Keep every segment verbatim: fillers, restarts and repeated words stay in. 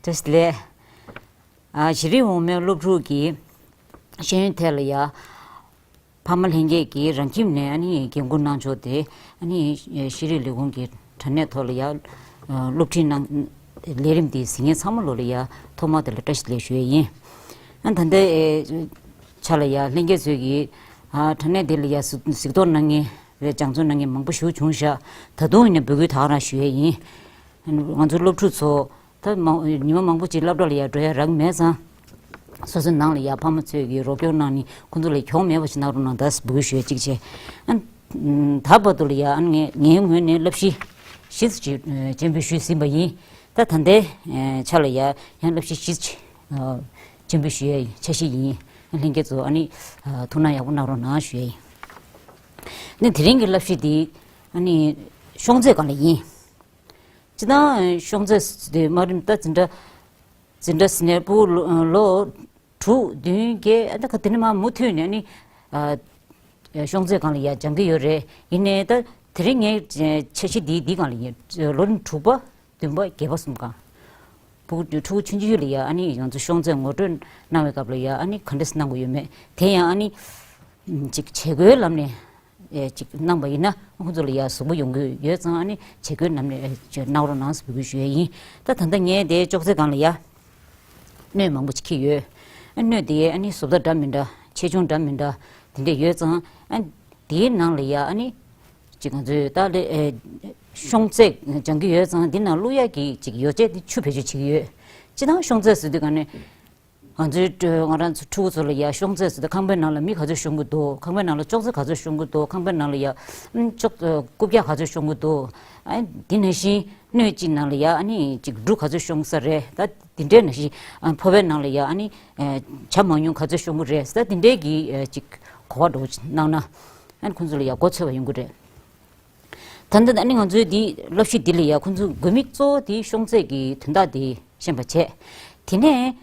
བཀྲ་ཤིས་བདེ་ལེགས། ཨ་གཞི་རིམ་འོག་མའི་སློབ་ཕྲུག་གི་ཤེས་ཡོན་ཐད་ལ་ཡ། ཕ་མ་ལྷན་རྒྱས་ཀྱིས་རང་ཁྱིམ་ནས་ཨ་ནི་འགན་འཁུར་གནང་ཕྱོགས་དེ་ཨ་ནི་ཤེས་རིག་ལས་ཁུངས་ཀྱི་དྲ་གནས་ཐོག་ལ་ཡ་སློབ་ཁྲིད་གནང་ལས་རིམ་དེ་གཟིགས་མཁན་ཚང་མ་ལོ་ལ་ཡ་ཐོག་མ་དེ་ལ་བཀྲ་ཤིས་བདེ་ལེགས་ཞུ་ཡས་ཡིན། ཨ་ད་ལྟ་ཆ་ལ་ཡ་ལྷན་རྒྱས་ཚོས་ཀྱིས་ཨ་དྲ་གནས་དེ་ལ་ཡ་གཟིགས་རྟོག་གནང་མཁན་རེད། སྦྱང་བརྩོན་གནང་མཁན་མང་པོ་ཞིག་བྱུང་ཤག་ད་དུང་ཡིན་ན་འབོད་སྐུལ་ད་ག་རང་ཞུ་ཡས་ཡིན། ང་ཚོའི་སློབ་ཕྲུག་ཚོ་ད་མང་ཉི་མ་མང་པོ་ཅིག་སློབ་གྲྭ་ལ་ཡ་འགྲོ་ཡ་རག་མེད་ཙང་། སོ་སོའི་ནང་ལ་ཡ་ཕ་མ་ཚོས་ཀྱི་རོགས་སྐྱོར་གནང་ནས་ཁོང་ཚོ་ལ་གྱོང་མེད་པ་ཞིག་གནང་རོགས་གནང་ད་འབོད་སྐུལ་ཞུ་ཡ་གཅིག་བྱས། ཨ་ད་བར་དུ་ལ་ཡ་ཨ་ངས་ངའི་ངོས་ནས་བསླབ་གཞི་བཞི་ཙམ་ཅིག་སྤྱན་འབུལ་ཞུས་ཟིན་པ་ཡིན། ད་ད་ལྟའི་ཆ་ལ་ཡ་ཡང་བསླབ་གཞི་བཞི་ཙམ་སྤྱན་འབུལ་ཞུ་ཡ་ཡིན། འཆར་གཞི་ཡིན། ལྷན་རྒྱས་ཚོ་ཨ་ནི་ཐུགས་སྣང་ཡག་པོ་གནང་རོགས་གནང་ཞུ་ཡ་ཡིན། ནི་དེ་རིང་གི་བསླབ་གཞི་འདི་ཨ་ནི་ཤོང་ཚད་སྒང་ལ་ཡིན། སྤྱིར་བཏང་ཤོང་ཚད་དེ་དམའ་རིམ་ད་འཛིན་གྲྭ་འཛིན་གྲྭ་ཟེར་ནས་ཕྲུ་གུ་ལོ་དྲུག་བདུན་བརྒྱད་ཨ་ད་ག་དེ་ནས་མར་མུ་མཐུད་ནས་ནི་ཨ་ཤོང་ཚད་སྒང་ལ་ཡ་སྦྱང་གི་ཡོད་རེད། ཡིན་ནའི་ད་དེ་རིང་ངའི་འཆར་གཞི་འདི་འདི་སྒང་ལ་ཡིན། ལོ་རིམ་དྲུག་པ་བདུན་པ་བརྒྱད་པ་གསུམ་སྒང་། ཕྲུ་གུ་ཕྲུ་གུ་ཆུང་ཆུང་ལ་ཡ་ཨ་ནི་ང་ཚོ་ཤོང་ཚད་ངོ་སྤྲོད་གནང་བའི་སྐབས་ལ་ཡ་ཨ་ནི་ག་འདྲས་གནང་དགོས་ཡོད་མེད་དེ་ཡང་ཨ་ནི་ཅིག་བྱེད་སྒོའི་ལམ་ནས། ཨེ་ཅིག་གནང་པ་ཡིན་ན་ཁོང་ཚོ་ལ་ཡ་གཟུགས་པོ་ཡོང་གི་ཡོད་ཙང་ཨ་ནི་བྱེད་སྒོའི་ནམ་ནས་ཨེ་ཅིག་གནང་རོགས་གནང་ཟེར་འབོད་སྐུལ་ཞུ་ཡས་ཡིན། ད་ད་ལྟ་ངས་དེ་ཅོག་ཙེ་སྒང་ལ་ཡ་སྣོད་མང་པོ་ཅིག་འཁྱེར་ཡོད། ཨ་སྣོད་དེ་ཨ་ནི་བཟོ་ལྟ་འདྲ་མི་འདྲ་ཆེ་ཆུང་འདྲ་མི་འདྲ་དེ་འདྲས་ཡོད་ཙང་ཨ་དེའི་ནང་ལ་ཡ་ཨ་ནི་ཅིག་ང་ཚོས་ད་ལས་ཨེ་ཤོང་ཚད་སྦྱང་གི་ཡོད་ཙང་འདི་ནང་བླུག་ཡ་གི་ཅིག་ཡོ་བྱད་དེ་ཆུ་བེད་སྤྱོད་བྱེད་ཀྱི་ཡོད། སྤྱིར་བཏང་ཤོང་ཚད་ཟེར་དུས་ག་ནས། ང་ཚོའི་ང་རང་ཚོ་ཕྲུ་གུ་ཚོ་ལ་ཡ་ཤོང་ཚད་ཟེར་ཏེ་ཁང་པའི་ནང་ལ་མི་ག་ཚོད་ཤོང་གི་འདུག་ཁང་པའི་ནང་ལ་ཅོག་ཙེ་ག་ཚོད་ཤོང་གི་འདུག་ཁང་པའི་ནང་ལ་ཡ་ཨམ་ཅོག་ཨ་རྐུབ་བཀྱག་ག་ཚོད་ཤོང་གི་འདུག་ཨ་དེ་ནང་བཞིན་སྣོད་གཅིག་ནང་ལ་ཡ་ཨ་ནི་ཅིག་འབྲུ་ག་ཚོད་ཤོང་ས་རེད། ད་དེ་འདྲའི་ནང་བཞིན་ཨ་ཕོ་བའི་ནང་ལ་ཡ་ཨ་ནི་ཨ་ཇ་མང་ཉུང་ག་ཚོད་ཤོང་གི་རེད་ཟེར། ད་དེ་འདྲའི་གི་ཨ་ཅིག་གོ་བ་འདྲ་བོ་ཅིག་གནང་ན་ཨ་ནི་ཁོང་ཚོ་ལ་ཡ་མགོ་ཚོད་པ་ཡོང་གི་རེད། ད་ལྟ་ཨ་ནི་ང་ཚོའི་འདི་བསླབ་གཞི་འདི་ལ་ཡ་ཁོང་ཚོའི་དགོས་དམིགས་གཙོ་བོ་དེ་ཤོང་ཚད་ཀྱི་དོན་དག་དེ་ཤེས་པ་བྱས། དེ་ནས།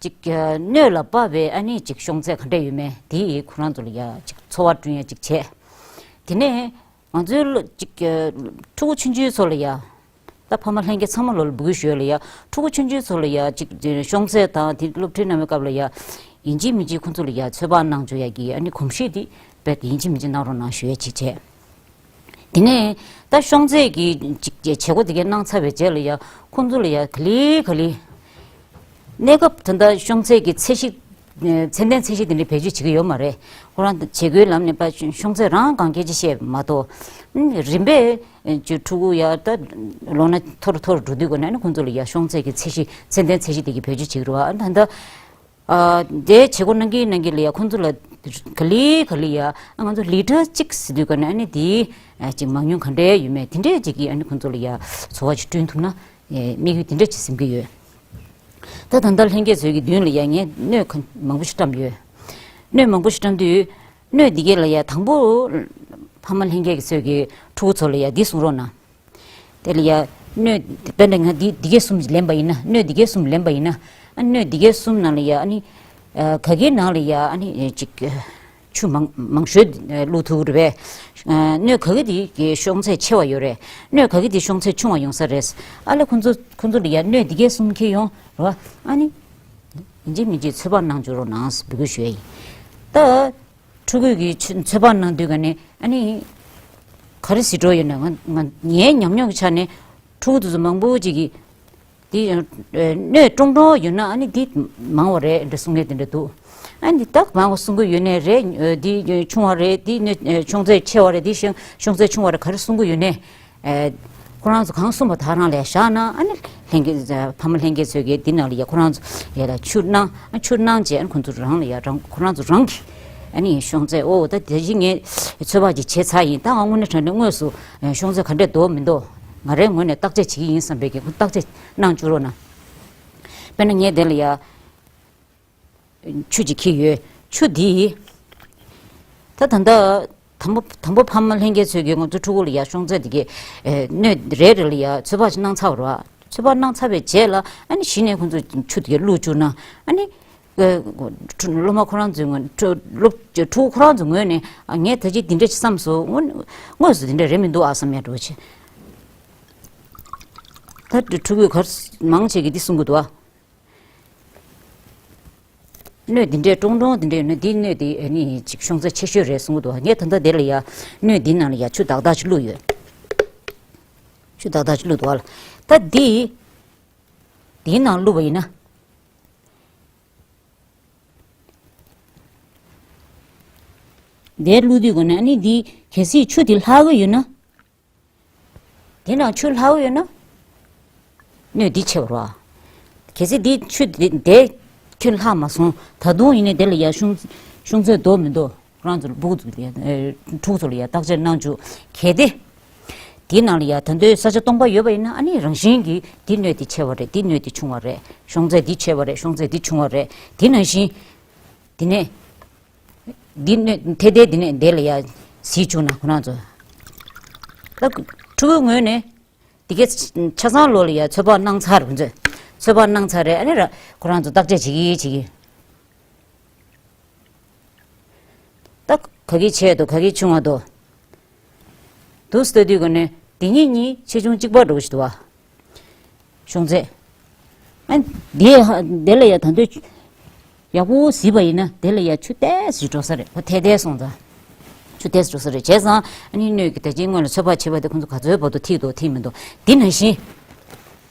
ཅིག་སྣོད་ལ་དཔག་པའི་ཨ་ནི་ཅིག་ཤོང་ཚད་ག་འདྲ་ཡོད་མེད་དེ་ཁོ་རང་ཚོ་ལ་ཡ་ཅིག་ཚོར་བ་བསྐྲུན་ཡ་ཅིག་བྱས། དེ་ནས་ང་ཚོའི་ལོ་ཅིག་ཕྲུ་གུ་ཆུང་ཆུང་ཚོ་ལ་ཡ། ད་ཕ་མ་ལྷན་རྒྱས་ཚང་མ་ལོ་ལ་འབོད་སྐུལ་ཞུ་ཡ་ལ་ཡ། ཕྲུ་གུ་ཆུང་ཆུང་ཚོ་ལ་ཡ་ཅིག་ཤོང་ཚད་དང་དེ་སློབ་ཁྲིད་གནང་བའི་སྐབས་ལ་ཡ། ཡིན་གཅིག་མིན་གཅིག་ཁོང་ཚོ་ལ་ཡ་ཚོད་དཔག་གནང་བཅུག་ཡ་གི་ཨ་ནི་གོམས་གཤིས་དེ་རྦད་དེ་ཡིན་གཅིག་མིན་གཅིག་གནང་རོགས་གནང་ཞུ་ཡ་ཅིག་བྱས། དེ་ནས་ད་ཤོང་ཚད་ཀྱི་ཅིག་བྱེད་སྒོ་དེ་གའི་གནང་ཚར་བའི་རྗེས་ལ་ཡ་ཁོང་ཚོ་ལ་ཡ་ག་ལེ་ག་ལེ། གནས་སྐབས་ད་ལྟ་ཤོང་ཚད་ཀྱི་ཚད་གཞི། ཚད་ལྡན་ཚད་གཞི་དེ་འདྲ་བེད་སྤྱོད་བྱེད་ཀྱི་ཡོད་མ་རེད། ཁོ་རང་བྱེད་སྒོའི་ལམ་ནས་ཕར་ཤོང་ཚད་རང་གང་སྐད་ཅིག་བཤད་མ་གཏོགས། རིམ་པས་ཕྲུ་གུ་ཡ་ད་ལོ་ན་མཐོ་རུ་མཐོ་རུ་འགྲོ་དུས་གོ་ནས་ཁོང་ཚོ་ལ་ཡ་ཤོང་ཚད་ཀྱི་ཚད་གཞི་ཚད་ལྡན་ཚད་གཞི་དེ་གའི་བེད་སྤྱོད་བྱེད་ཀྱི་རེད་བ། ད་ལྟ། ཨ་དེ་བྱེད་སྒོ་གནང་གིན་གནང་གིན་ལ་ཡ་ཁོང་ཚོ་ལ་ག་ལེ་ག་ལེ་ཡ་ང་ཚོ་ལི་ཊར་གཅིག་ཟེར་དུས་ག་ནས་ཨ་ནི་དེའི་ཨ་ཅིག་མང་ཉུང་ག་འདྲའི་ཡོད་མེད་དེ་འདྲའི་ཅིག་གིས་ཨ་ནི་ཁོང་ཚོ་ལ་ཡ་ཚོར་བ་ཅིག་བསྐྲུན་ཐུབ་ན་ཨེ་དམིགས་ཡུལ་དེ་འདྲ་ཅིག་འཛིན་གྱི་ཡོད། ད་ད་ལྟ་ལྷན་རྒྱས་ཚོའི་གི་མདུན་ལ་ཡ་ངས་སྣོད་ག་མང་པོ་ཞིག་བཀྲམ་ཡོད། སྣོད་མང་པོ་ཞིག་བཀྲམ་དུས་སྣོད་འདི་གས་ལ་ཡ་དང་པོ་ཕ་མ་ལྷན་རྒྱས་ཀྱི་ཚོས་ཀྱི་ཕྲུ་གུ་ཚོ་ལ་ཡ་འདི་གསུང་རོགས་གནང་། དེ་ལ་ཡ་སྣོད་དཔེར་ན་ང་འདི་འདི་གས་གསུམ་ལེན་པ་ཡིན་ན་སྣོད་འདི་གས་གསུམ་ལེན་པ་ཡིན་ན་ཨ་སྣོད་འདི་གས་གསུམ་ནང་ལ་ཡ་ཨ་ནི་ཨ་ག་གེ་ནང་ལ་ཡ་ཨ་ནི་ཅིག་ཆུ་མང་མང་ཤོས་བླུགས་ཐུབ་ཀྱི་རེད་པས། ཨ་སྣོད་ག་གེ་དེ་གའི་ཤོང་ཚད་ཆེ་བ་ཡོད་རེད། སྣོད་ག་གེ་དེ་ཤོང་ཚད་ཆུང་བ་ཡོང་ས་རེད། ཨ་ལས་ཁོང་ཚོ་ཁོང་ཚོ་ལ་ཡ་སྣོད་འདི་གས་གསུམ་འཁྱེར་ཡོང་རེད་པ། ཨ་ནི་ཡིན་གཅིག་མིན་གཅིག་ཚོད་དཔག་གནང་བཅུག་རོགས་གནང་ཟེར་འབོད་སྐུལ་ཞུ་ཡ་ཡིན། ད། ཕྲུ་གུ་གི་ཚོད་དཔག་གནང་དུས་ག་ནས་ཨ་ནི་ག་རེ་ཟེར་འགྲོ་ཡོད་ན་ང་ང་ངའི་ཉམས་མྱོང་གི་ཆ་ནས་ཕྲུ་གུ་དེ་ཚོ་མང་པོ་ཅིག་གིས་དེ་སྣོད་ཀྲོང་ཀྲོང་ཡོད་ན་ཨ་ནི་དེ་མང་བ་རེད་འདྲ་གསུང་མཁན་དེ་འདྲ་འདུག་ཨ་ནི་ད་མང་བ་གསུང་གི་ཡོད་ནའི་རེད། དེ་ཆུང་བ་རེད། དེ་སྣོད་ཤོང་ཚད་ཆེ་བ་རེད། དེ་ཤོང་ཤོང་ཚད་ཆུང་བ་རེད། ག་རེ་གསུང་གི་ཡོད་ནའི། ཨེ། ཁོ་རང་ཚོ་གང་གསུངས་པ་དག་རང་ལ་བཞག་ན་ཨ་ནི་ལྷན་རྒྱས་ཕ་མ་ལྷན་རྒྱས་ཚོས་ཀྱིས་འདི་ནང་ལ་ཡ་ཁོ་རང་ཚོ་ཡ་ལ་ཆུ་གནང་ཨ་ཆུ་གནང་བྱས་ཨ་ཁོ་ཚོ་རང་ལ་ཡ་རང་ཁོ་རང་ཚོ་རང་གིས་ཨ་ནི་ཤོང་ཚད་ཨོ་ད་དེ་བཞིན་ངས་ཚོད་དཔག་ཅིག་བྱས་ཚར་ཡིན། ད་ང་དངོས་གནས་དྲང་གནས་དངོས་སུ་ཤོང་ཚད་ག་འདྲས་འདུག་མི་འདུག་ང་རའི་ངོས་ནས་བརྟག་དཔྱད་བྱེད་ཀྱི་ཡིན་བསམ་པའི་གི་ཁོ་བརྟག་དཔྱད་གནང་བཅུག་རོགས་གནང་། དཔེར་ན་ངས་དེ་ལ་ཡ། ཆུ་ཅིག་འཁྱེར་ཡོད། ཆུ་འདི། ད་ད་ལྟ་དང་པོ་དང་པོ་ཕ་མ་ལྷན་རྒྱས་ཚོས་ཀྱིས་ང་ཚོ་ཕྲུ་གུ་ལ་ཡ་ཤོང་ཚད་དེ་གའི་ཨེ་སྣོད་རེ་རེ་ལ་ཡ་ཚོད་དཔག་ཅིག་གནང་ཚར་བ་རེད་བ། ཚོད་དཔག་གནང་ཚར་བའི་རྗེས་ལ་ཨ་ནི་གཞི་ནས་ཁོང་ཚོས་ཆུ་དེ་གའི་བླུགས་བཅུག་ན་ཨ་ནི་ཨེ་སློབ་མ་ཁོ་རང་ཚོའི་ངོས་ཕྲུ་སློབ་ཕྲུ་གུ་ཁོ་རང་ཚོའི་ངོས་ནས་ཨ་ངས་ད་ཅི་འདི་འདྲ་ཅིག་བསམ་སོང་། དངོས་དངོས་སུ་འདི་འདྲ་རེད་མི་འདུག་ཨ་བསམ་ཡ་འདྲ་བོ་བྱས། ད་ཕྲུ་གུས་གར་མང་ཆེ་གིས་འདི་གསུང་གི་འདུག་ཨ། སྣོད་འདི་འདྲའི་ཀྲོང་ཀྲོང་འདི་འདྲའི་ཡོད་ན་འདི་སྣོད་འདི་ཨ་ནི་ཅིག་ཤོང་ཚད་ཆེ་ཤོས་རེད་གསུང་གི་འདུག་ཨ། ངས་ད་ལྟ་འདི་ལ་ཡ་སྣོད་འདི་ནང་ལ་ཡ་ཆུ་དག་དག་ཅིག་བླུགས་ཡོད། ཆུ་དག་དག་ཅིག་བླུགས་འདུག་ཨ་ལ། ད་འདི་འདིའི་ནང་བླུགས་པ་ཡིན་ན། འདིར་བླུགས་དུས་གོ་ནས་ཨ་ནི་འདི་གལ་སྲིད་ཆུ་འདི་ལྷག་གི་ཡོད་ན། དེ་ནང་ཆུ་ལྷག་ཡོད་ན། སྣོད་འདི་ཆེ་བ་རེད་བ། གལ་སྲིད་འདི་ཆུ་འདི་འདི་ཁྱོན་ལྷག་མ་སོང་ད་དུང་ཡིན་ནའི་དེ་ལ་ཡ་ཤོང་ཤོང་ཚད་འདུག་མི་འདུག་ཁོ་རང་ཚོ་ལ་སྤུ་གུ་ཚོ་ལ་ཡ་ཨེ་ཕྲུ་གུ་ཚོ་ལ་ཡ་བརྟག་དཔྱད་གནང་བཅུག་གལ་ཏེ། དེའི་ནང་ལ་ཡ་ད་དུང་ས་ཆ་སྟོང་པ་ཡོད་པ་ཡིན་ན་ཨ་ནི་རང་བཞིན་གྱིས་འདི་སྣོད་འདི་ཆེ་བ་རེད། འདི་སྣོད་འདི་ཆུང་བ་རེད། ཤོང་ཚད་འདི་ཆེ་བ་རེད། ཤོང་ཚད་འདི་ཆུང་བ་རེད། དེ་ནང་བཞིན། དེ་ནས། འདི་ནས་ཐད་ཐད་འདི་ནས་འདི་ལ་ཡ་གཟིགས་བཅུག་ན་ཁོ་རང་ཚོ། ད་ཕྲུ་གུའི་ངོས་ནས་འདི་གའི་ཆ་ཚང་ལོ་ལ་ཡ་ཚོད་དཔག་གནང་ཚར་ཁོ་ཚོས། ཚོད་དཔག་གནང་ཚར་རེད། ཨ་ནི་ར་ཁོ་རང་ཚོ་བརྟག་དཔྱད་བྱེད་ཀྱི་བྱེད་ཀྱི། ད་ག་གི་ཆེ་འདུག་ག་གི་ཆུང་བ་འདུག་འདུག་ལྟ་དུས་ག་ནས་འདི་གཉིས་གཉིས་ཆེ་ཆུང་གཅིག་པ་འགྲོ་གི་ཞིག་འདུག་བ། ཤོང་ཚད། ཨ། དེ་ཧ་དེ་ལ་ཡ་ད་དུང་ཡག་པོ་གཟིགས་པ་ཡིན་ན་དེ་ལ་ཡ་ཆུ་ཏོག་ཙམ་འགྲོ་ས་རེད། ཁོ་ཐད་ཐད་སོང་ཙང་། ཆུ་ཏོག་ཙམ་འགྲོ་ས་རེད། བྱས་ཙང་ཨ་ནི་སྣོད་ཀྱི་ད་ཅིང་སྔོན་ལ་ཚོད་དཔག་བྱས་པ་དེ་ཁོང་ཚོ་ག་ཚོད་བར་དུ་ཐིག་འདུག་ཐིག་མི་འདུག་འདི་ནང་བཞིན།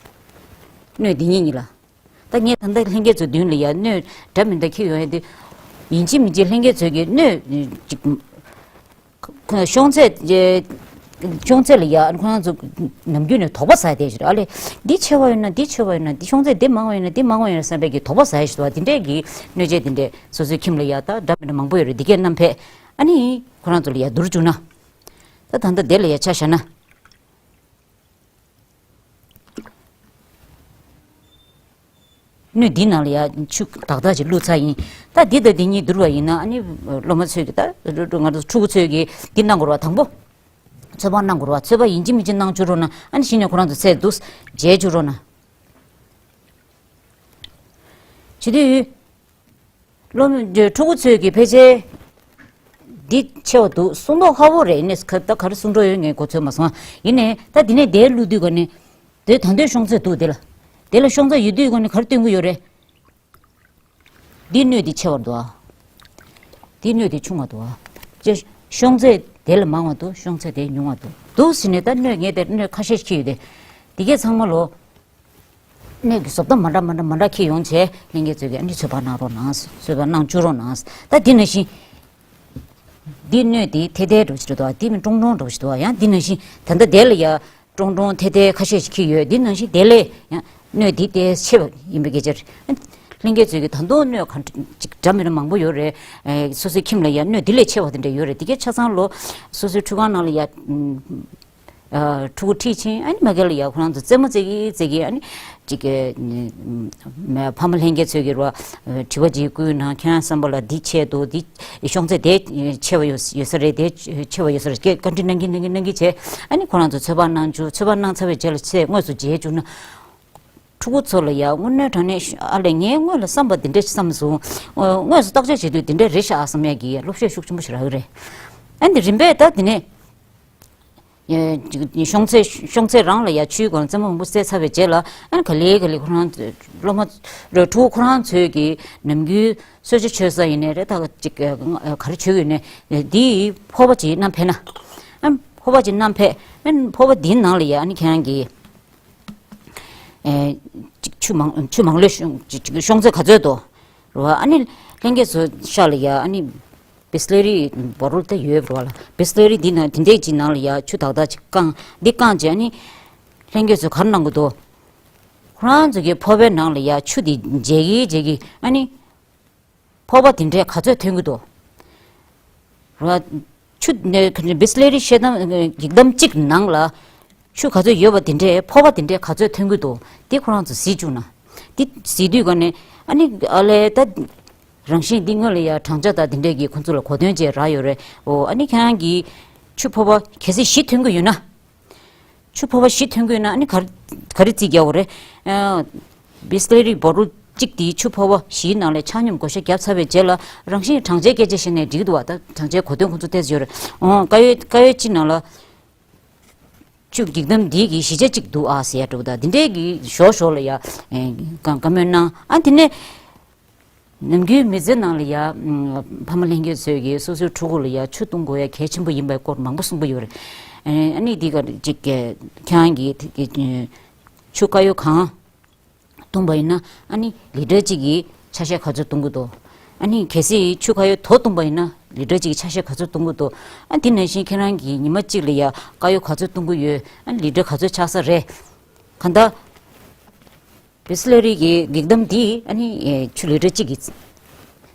སྣོད་འདི་གཉིས་གཉིས་ལ། ད་ངས་ད་ལྟ་ལྷན་རྒྱས་ཚོའི་མདུན་ལ་ཡ་སྣོད་འདྲ་མི་འདྲ་འཁྱེར་ཡོང་ཡ་དེ། ཡིན་གཅིག་མིན་གཅིག་ལྷན་རྒྱས་ཚོས་ཀྱི་སྣོད་ཅིག་ཤོང་ཚད། ཤོང་ཚད་ལ་ཡ་ཁོ་རང་ཚོ་ནམ་རྒྱུན་ནས་དོགས་པ་ཟ་བསྡད་ཤག་ཨ་ལས། འདི་ཆེ་བ་ཡོད་ན་འདི་ཆེ་བ་ཡོད་ན། འདི་ཤོང་ཚད་འདི་མང་བ་ཡོད་ན་འདི་མང་བ་ཡོད་ན་བསམ་པའི་གི་དོགས་པ་ཟ་ཡ་ཞིག་འདུག་བ། འདི་འདྲས་ཀྱི་སྣོད་ཆས་འདི་འདྲས་སོ་སོའི་ཁྱིམ་ལ་ཡ་ད་འདྲ་མི་འདྲ་མང་པོ་ཡོད་རེད། འདི་གས་བསྣམས་ཕེབས། ཨ་ནི་ཁོ་རང་ཚོ་ལ་ཡ་བསྡུར་བཅུག་ན། ད་ད་ལྟ་དེ་ལ་ཡ་ཆ་བཞག་ན། སྣོད་འདི་ནང་ལ་ཡ་ཆུ་དག་དག་ཅིག་བླུགས་ཚར་ཡིན། ད་འདི་དང་འདི་གཉིས་བསྡུར་བ་ཡིན་ན་ཨ་ནི་སློབ་མ་ཚོས་ཀྱི་ད་ང་ཚོ་ཕྲུ་གུ་ཚོས་ཀྱི་འདི་གནང་དགོས་རེད་བ། དང་པོ་ཚོད་དཔག་གནང་དགོས་རེད་བ། ཚོད་དཔག་ཡིན་གཅིག་མིན་གཅིག་གནང་བཅུག་རོགས་གནང་། ཨ་ནི་གཞི་ནས་ཁོ་རང་ཚོ་ཚད་འདུག་འཇལ་བཅུག་རོགས་གནང་། བྱེད་དུས། སློབ་ཕྲུ་གུ་ཚོས་ཀྱི་ཕལ་ཆེར་འདི་ཆེ་བ་འདུག་གསུང་མདོག་ཁ་པོ་རེད། ཡིན་ནའི་ད་ག་རེ་གསུང་འགྲོ་ཡོད་ངས་གོ་ཚོད་མ་སོང་། ཡིན་ནའི་ད་འདི་ནས་དེ་བླུགས་དུས་ག་ནས་དེ་ད་དུང་ཤོང་ཚད་འདུག་དེ་ལ། དེ་ལ་ཤོང་ཚད་ཡོད་དུས་ག་ནས་ག་རེ་སྟོན་གྱི་ཡོད་རེད། འདི་སྣོད་འདི་ཆེ་བ་འདུག་ཨ། འདི་སྣོད་འདི་ཆུང་བ་འདུག་ཨ། ཅེས་ཤོང་ཚད་དེ་ལ་མང་བ་འདུག་ཤོང་ཚད་དེ་ཉུང་བ་འདུག་འདུག་ཟེར་ནས་ད་སྣོད་ངས་དེ་སྣོད་ཁ་ཤས་ཤིག་ཡོད་དེ། འདི་གས་ཚང་མ་ལོ། གནས་ཀྱི་བཟོ་ལྟ་མ་འདྲ་མ་འདྲ་མ་འདྲ་འཁྱེར་ཡོང་བྱས་ལྷན་རྒྱས་ཚོས་ཀྱི་ཨ་ནི་ཚོད་དཔག་གནང་རོགས་གནང་། ཚོད་དཔག་གནང་བཅུག་རོགས་གནང་། ད་འདི་ནང་བཞིན། འདི་སྣོད་འདི་ཐད་ཐད་འགྲོ་ཞིག་འགྲོ་འདུག་འདི་མི་ཀྲོང་ཀྲོང་འགྲོ་ཞིག་འདུག་ཡང་འདི་ནང་བཞིན་ད་ལྟ་དེ་ལ་ཡ་ཀྲོང་ཀྲོང་ཐད་ཐད་ཁ་ཤས་ཤིག་འཁྱེར་ཡོད། འདི་ནང་བཞིན་དེ་ལས་ཡང་སྣོད་འདི་ཏོག་ཙམ་ཆེ་བ་ཡིན་པའི་སྐད་ཆ་རེད། ལྷན་རྒྱས་ཚོས་ཀྱི་ད་དུང་སྣོད་གང་ཅིག་འདྲ་མི་འདྲ་མང་པོ་ཡོད་རེད། སོ་སོའི་ཁྱིམ་ལ་ཡ་སྣོད་འདི་ལས་ཆེ་བ་དེ་འདྲ་ཡོད་རེད། འདི་གའི་ཆ་ཚང་ལོ་སོ་སོའི་ཁྲུས་ཁང་ནང་ལ་ཡ། ཕྲུ་གུ་ཁྲིད་ཕྱིན་ཨ་ནི་མ་གི་ལ་ཡ་ཁོ་རང་ཚོ་རྩེད་མོ་རྩེ་གི་རྩེ་གི་ཨ་ནི་ཅིག་གི་ཕ་མ་ལྷན་རྒྱས་ཚོས་ཀྱི་རོ། དྲི་བ་ཅིག་བསྐུལ་ན་ཁྱེད་རང་བསམ་པ་ལ་འདི་ཆེད་དུ་འདི་ཤོང་ཚད་དེ་ཆེ་བ་ཡོད་ཡོད་ས་རེད། དེ་ཆེ་བ་ཡོད་ས་རེད། སྐད་བཀའ་འདྲི་གནང་གི་གནང་གི་གནང་གི་བྱས་ཨ་ནི་ཁོ་རང་ཚོ་ཚོད་དཔག་གནང་བཅུག་ཚོད་དཔག་གནང་ཚར་བའི་རྗེས་ལ་ཚད་དངོས་སུ་འཇལ་བཅུག་ན། ཕྲུ་གུ་ཚོ་ལ་ཡ་དངོས་གནས་དྲང་གནས་ཨ་ལས་ངས་སྔོན་ལ་བསམ་པ་འདི་འདྲ་ཞིག་བསམ་སོང་། དངོས་སུ་བརྟག་དཔྱད་བྱེད་དུས་འདི་འདྲ་རེད་ཤག་བསམ་ཡ་གི་བློ་ཤེད་ཤུགས་ཆེན་པོ་ཞིག་རག་གི་རེད། ཨ་ནི་རིམ་པས་ད་འདི་ནས། ཤོང་ཚད་ཤོང་ཚད་རང་ལ་ཡ་ཆུའི་སྒང་རྩེད་མོ་མང་པོ་རྩེ་ཚར་བའི་རྗེས་ལ་ཨ་ནི་ག་ལེ་ག་ལེ་ཁོ་རང་སློབ་མ་རོ་ཕྲུ་གུ་ཁོ་རང་ཚོས་ཀྱི་ནམ་རྒྱུན་གསོལ་ཇ་མཆོད་ས་ཡིན་ནའི་རེད། ད་ཅིག་ག་རེ་མཆོད་ཡོད་ནའི་འདིའི་ཕོར་པ་ཅིག་བསྣམས་ཕེབས་ན། ཨ་ཕོར་པ་ཅིག་བསྣམས་ཕེབས། ཨ་ཕོར་པ་འདིའི་ནང་ལ་ཡ་ཨ་ནི་ཁྱེད་རང་གི་ཨེ་ཅིག་ཆུ་མང་ཆུ་མང་ལོས་ཤོང་ཅིག་ཅིག་ཤོང་ཚད་ག་ཚོད་འདུག་རེད་བ། ཨ་ནི་ལྷན་རྒྱས་ཚོ་ཤག་ལ་ཡ་ཨ་ནི་བིས་ལེ་རི་བོ་ཊལ་དེ་ཡོད་རེད་བ་ལ། བིས་ལེ་རི་འདི་ནང་དེ་འདྲས་ཅིག་ནང་ལ་ཡ་ཆུ་དག་དག་ཅིག་བཀང་། འདི་བཀང་རྗེས་ཨ་ནི་ལྷན་རྒྱས་ཚོ་ག་རེ་གནང་གི་འདུག་ཁོ་རང་ཚོ་གི་ཕོར་པའི་ནང་ལ་ཡ་ཆུ་འདི་འཇལ་གི་འཇལ་གི་ཨ་ནི་ཕོར་པ་དེ་འདྲས་ག་ཚོད་ཐོན་གི་འདུག་རེད་བ། ཆུ་ནས་བིས་ལེ་རི་ཤེལ་དམ་འགྱིག་དམ་གཅིག་ནང་ལ་ཆུ་ག་ཚོད་ཡོད་པ་དེ་འདྲས་ཕོར་པ་དེ་འདྲས་ག་ཚོད་ཐོན་གི་འདུག་དེ་ཁོ་རང་ཚོ་གཟིགས་བཅུག་ན། དེ་གཟིགས་དུས་ག་ནས་ཨ་ནི་ཨ་ལས་ད་རང་བཞིན་འདི་སྔོན་ལ་ཡ་གྲངས་ཆ་དང་དེ་འདྲས་ཀྱི་ཁོ་ཚོ་ལ་གོ་དོན་ཅིག་རག་ཡོད་རེད། འོ་ཨ་ནི་ཁྱེད་རང་གིས་ཆུ་ཕོར་པ་གལ་སྲིད་བཞི་ཐོན་གི་ཡོད་ན། ཆུ་ཕོར་པ་བཞི་ཐོན་གི་ཡོད་ན་ཨ་ནི་ག་རེ་ག་རེ་རྩིས་རྒྱག་དགོས་རེད། ཨ་བིས་ལེ་རི་བོ་ཊལ་གཅིག་དེའི་ཆུ་ཕོར་པ་བཞིའི་ནང་ལས་ཆ་སྙོམས་བགོ་བཤའ་བརྒྱབ་ཚར་བའི་རྗེས་ལ་རང་བཞིན་གྲངས་ཆའི་སྐད་ཆ་བཤད་ནས་འགྲིག་གི་འདུག་བ། ད་གྲངས་ཆའི་གོ་དོན་ཁོ་ཚོ་ཏོག་ཙམ་ཡོད་རེད། འོ་དཀར་ཡོལ་དཀར་ཡོལ་གཅིག་ནང་ལ་ ཆུ་འགྱིག་དམ་འདི་གི་གཞིས་ཆགས་གཅིག་འདུག་ཨ་ཟེར་ཡ་འདྲ་བོ་དང་འདི་འདྲའི་གི་ཞོར་ཞོར་ལ་ཡ་ཨེ་བཀའ་བཀའ་མོལ་གནང་། ཨ་དེ་ནས་ནམ་རྒྱུན་མི་ཚེ་ནང་ལ་ཡ་ཨམ་ཕ་མ་ལྷན་རྒྱས་ཚོས་ཀྱིས་སོ་སོའི་ཕྲུ་གུ་ལ་ཡ་ཆུ་བཏུང་དགོས་ཡ་གལ་ཆེན་པོ་ཡིན་པའི་སྐོར་མང་པོ་གསུངས་པ་ཡོད་རེད། ཨེ་ཨ་ནི་འདི་ག་ཅིག་ཁྱེད་རང་གིས་ཆུ་དཀར་ཡོལ་གང་བཏུང་བ་ཡིན་ན་ཨ་ནི་ལི་ཊར་གཅིག་གི་ཆ་ཤས་ག་ཚོད་བཏུང་གི་འདུག་ཨ་ནི་གལ་སྲིད་ཆུ་དཀར་ཡོལ་དོ་བཏུང་བ་ཡིན་ན་ལི་ཊར་གཅིག་གི་ཆ་ཤས་ག་ཚོད་བཏུང་གི་འདུག་ཨ་དེ་ནང་བཞིན་ཁྱེད་རང་གིས་ཉི་མ་གཅིག་ལ་ཡ་དཀར་ཡོལ་ག་ཚོད་བཏུང་གི་ཡོད། ཨ་ནི་ལི་ཊར་ག་ཚོད་ཆགས་ས་རེད། གང་ལྟར་བི་སི་ལེ་རི་གི་འགྱིག་དམ་འདིས་ཨ་ནི་ཆུ་ལི་ཊར་གཅིག་གི་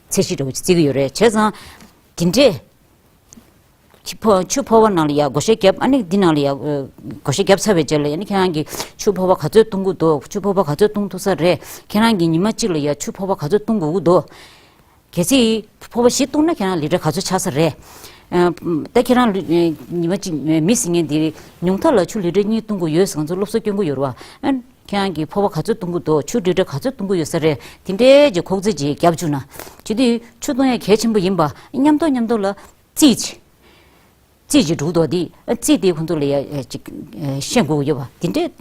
ཚད་གཞི་འདྲ་བོ་ཅིག་བརྩི་གི་ཡོད་རེད། བྱས་ཙང་དེ་འདྲས། ཆུ་ཕོ་ཆུ་ཕོར་པ་ནང་ལ་ཡ་བགོ་བཤའ་བརྒྱབ། ཨ་ནི་འདི་ནང་ལ་ཡ་ཨ་བགོ་བཤའ་བརྒྱབ་ཚར་བའི་རྗེས་ལ་ཡ་ཨ་ནི་ཁྱེད་རང་གིས་ཆུ་ཕོར་པ་ག་ཚོད་བཏུང་གི་འདུག་ཆུ་ཕོར་པ་ག་ཚོད་བཏུང་ཐུབ་ས་རེད། ཁྱེད་རང་གིས་ཉི་མ་གཅིག་ལ་ཡ་ཆུ་ཕོར་པ་ག་ཚོད་བཏུང་དགོས་ཀྱི་འདུག་གལ་སྲིད་ཕོར་པ་བཞི་བཏུང་ན་ཁྱེད་རང་ལི་ཊར་ག་ཚོད་ཆགས་ས་རེད། ཨ་ད་ཁྱེད་རང་ལི་ཉི་མ་གཅིག་མི་ཟིན་མཁན་འདི་ཉུང་མཐའ་ལ་ཆུ་ལི་ཊར་གཉིས་བཏུང་དགོས་ཡོད་ཟེར་ང་ཚོ་སློབ་གསོ་སྐྱོན་གྱི་ཡོད་རེད་བ། ཨ་ཁྱེད་རང་གིས་ཕོར་པ་ག་ཚོད་བཏུང་གི་འདུག་ཆུ་ལི་ཊར་ག་ཚོད་བཏུང་གི་ཡོད་ས་རེད། དེ་འདྲའི་ཅིག་ཁོག་རྩིས་ཅིག་བརྒྱབ་བཅུག་ན་བྱེད་དུས་ཆུ་བཏུང་ཡ་གལ་ཆེན་པོ་ཡིན་པ་མཉམ་དུ་མཉམ་དུ་ལ་རྩིས་ཅིག་རྩིས་ཅིག་འགྲོ་འདུག་དེ་རྩིས་དེ་ཁོང་ཚོ་ལ་ཡ་ཅིག་ཤེས་དགོས་ཀྱི་ཡོད་པ་དེ་འདྲའི་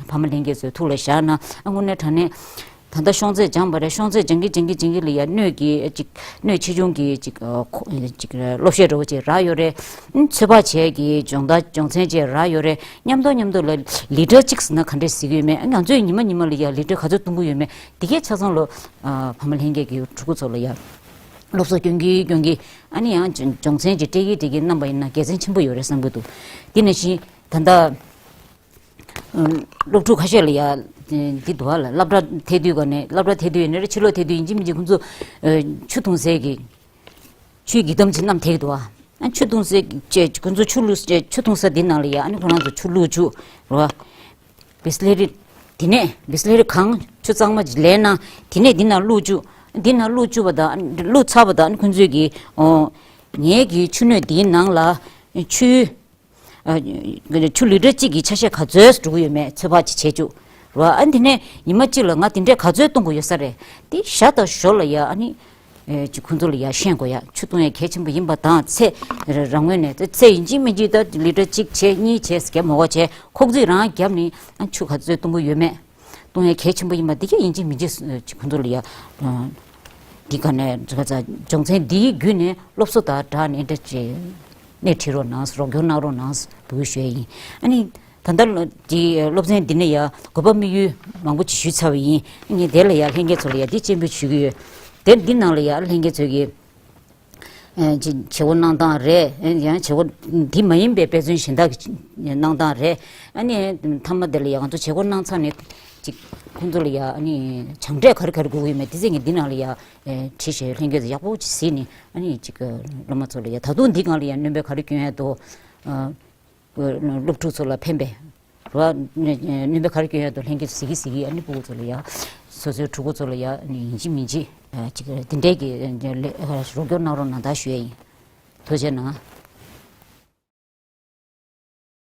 ཕ་མ་ལྷན་རྒྱས་ཚོའི་ཐུགས་ལ་བཞག་ན་དངོས་གནས་དྲང་གནས་ད་ལྟ་ཤོང་ཚད་སྦྱངས་པ་རེད། ཤོང་ཚད་སྦྱང་གི་སྦྱང་གི་སྦྱང་གི་ལ་ཡ་སྣོད་ཀྱི་ཅིག་སྣོད་ཆེ་ཆུང་གི་ཅིག་ཅིག་སློབ་བཤད་འདྲ་བོ་ཅིག་རག་ཡོད་རེད། ཚོད་དཔག་བྱས་ཀྱི་སྦྱོང་བརྡར་སྦྱོང་ཚན་ཅིག་རག་ཡོད་རེད། མཉམ་དུ་མཉམ་དུ་ལ་ལི་ཊར་གཅིག་ཟེར་ན་ག་འདྲས་ཟེར་གྱི་ཡོད་མེད། ང་ཚོས་ཉི་མ་ཉི་མ་ལ་ཡ་ལི་ཊར་ག་ཚོད་བཏུང་གི་ཡོད་མེད་དེ་གས་ཆ་ཚང་ལོ་ཕ་མ་ལྷན་རྒྱས་ཀྱི་ཕྲུ་གུ་ཚོ་ལ་ཡ་སློབ་གསོ་སྐྱོན་གྱི་སྐྱོན་གྱི་ཨ་ནི་ཡང་སྦྱོང་ཚན་གྱི་སྤྲད་ཀྱི་སྤྲད་ཀྱི་གནང་པ་ཡིན་ན་དགེ་མཚན་ཆེན་པོ་ཡོད་རེད་བསམ་གྱི་འདུག་དེ་ནང་བཞིན་ད་ལྟ་སློབ་ཕྲུག་ཁ་ཤས་ལ་ཡ་འདི་འདུག་ཨ་ལ་སློབ་གྲྭ་ཐད་དུས་ག་ནས་སློབ་གྲྭ་ཐད་དུས་ཡིན་ན་རེད། ཕྱི་ལོགས་ཐད་དུས་ཡིན་གཅིག་མིན་གཅིག་ཁོང་ཚོ་ཆུ་འཐུང་སའི་གི་ཆུའི་འགྱིག་དམ་ཅིག་བསྣམས་ཐད་ཀྱི་འདུག་ཨ། ཆུ་འཐུང་སའི་ཁོང་ཚོ་ཆུ་བླུགས་ཆུ་འཐུང་ས་འདི་ནང་ལ་ཡ་ཨ་ནི་ཁོ་རང་ཚོ་ཆུ་བླུགས་བཅུག་རོ། བི་སི་ལེ་རི། དེ་ནས་བི་སི་ལེ་རི་གང་ཆུ་གཙང་མ་ལས་ན་དེ་ནས་འདི་ན་བླུགས་བཅུག་འདི་ན་བླུགས་བཅུག་པ་དང་བླུགས་ཚར་བ་དང་ཁོང་ཚོས་ཀྱིས་ཨོ། ངའི་གི་ཆུ་སྣོད་འདིའི་ནང་ལ་ཆུ་ཨ་ཆུ་ལི་ཊར་གཅིག་གི་ཆ་ཤས་ག་ཚོད་འགྲོ་གི་ཡོད་མེད་ཚོད་དཔག་ཅིག་བྱེད་བཅུག་རོ། ཨ་འདི་ནས་ཉི་མ་གཅིག་ལ་ང་དེ་འདྲས་ག་ཚོད་བཏུང་དགོས་ཡོད་ས་རེད། དེ་ཞག་དང་ཞོར་ལ་ཡ་ཨ་ནི། ཨེ་ཅིག་ཁོང་ཚོ་ལ་ཡ་ཤེས་དགོས་ཡ། ཆུ་བཏུང་ཡ་གལ་ཆེན་པོ་ཡིན་པ་དང་ཚེ་རང་ངོས་ནས་ཚེ་ཡིན་གཅིག་མིན་གཅིག་ད་ལི་ཊར་གཅིག་བྱས་གཉིས་བྱས་ཟེར་མོ་གོ་བྱས་ཁོག་རྩིས་རང་བརྒྱབ་ནས་ཨ་ཆུ་ག་ཚོད་བཏུང་གི་ཡོད་མེད་བཏུང་ཡ་གལ་ཆེན་པོ་ཡིན་པ་འདི་ག་ཡིན་གཅིག་མིན་གཅིག་ཅིག་ཁོང་ཚོ་ལ་ཡ་འདི་ག་ནས་ཚ་སྦྱོང་ཚན་འདིའི་བརྒྱུད་ནས་སློབ་གསོ་དང་སྦྲགས་ནས་འདྲ་ཅིག་སྣེ་ཁྲིད་རོགས་གནང་། རོགས་སྐྱོར་གནང་རོགས་གནང་འབོད་སྐུལ་ཞུ་ཡ་ཡིན། ཨ་ནི། ད་ལྟ་ལོ་དེའི་སློབ་ཚན་འདི་ནས་ཡང་དགོས་པ་དམིགས་ཡུལ་མང་པོ་ཅིག་ཞུས་ཚར་བ་ཡིན། ངས་དེ་ལ་ཡང་ལྷན་རྒྱས་ཚོ་ལ་ཡང་འདི་སྤྱན་འབུལ་ཞུ་གི་ཡོད། དེ་འདི་ནང་ལ་ཡང་ལྷན་རྒྱས་ཚོས་ཀྱི་ཨེ་ཅིག་བྱེད་སྒོ་གནང་སྟངས་རེད། ཨེ་ཡང་བྱེད་སྒོ་འདི་མ་ཡིན་པའི་དཔེ་མཚོན་གཞན་དག་གི་གནང་སྟངས་རེད། ཨ་ནི་མཐའ་མ་དེ་ལ་ཡང་ང་ཚོ་བྱེད་སྒོ་གནང་ཚར་ནས་ཅིག་ཁོང་ཚོ་ལ་ཡང་ཨ་ནི་སྦྱངས་འབྲས་ག་རེ་ག་རེ་དགོས་ཀྱི་ཡོད་མེད་དེ་ཚོ་ངས་འདི་ནང་ལ་ཡང་ཨེ་བྲིས་བྱས་ལྷན་རྒྱས་ཚོ་ཡག་པོ་ཅིག་གཟིགས་ནས་ཨ་ནི་ཅིག་སློབ་མ་ཚོ་ལ་ཡང་ད་དུང་འདི་སྒང་ལ་ཡང་སྣོན་པ་ག་རེ་སྐྱོན་ཡ་འདུག་ཨ། སློབ་ཕྲུག་ཚོ་ལ་ཕན་པའི་རོ། སྣོན་པ་ག་རེ་སྐྱོན་ཡ་དང་ལྷན་རྒྱས་ཚོ་གཟིགས་ཀྱི་གཟིགས་ཀྱི་ཨ་ནི་སྤུ་གུ་ཚོ་ལ་ཡ་སོ་སོའི་ཕྲུ་གུ་ཚོ་ལ་ཡ་ཨ་ནི་ཡིན་གཅིག་མིན་གཅིག་ཅིག་དེ་འདྲའི་གི་རོགས་སྐྱོར་གནང་རོགས་གནང་ད་ཞུ་ཡ་ཡིན། ཐུགས་རྗེ་གནང་།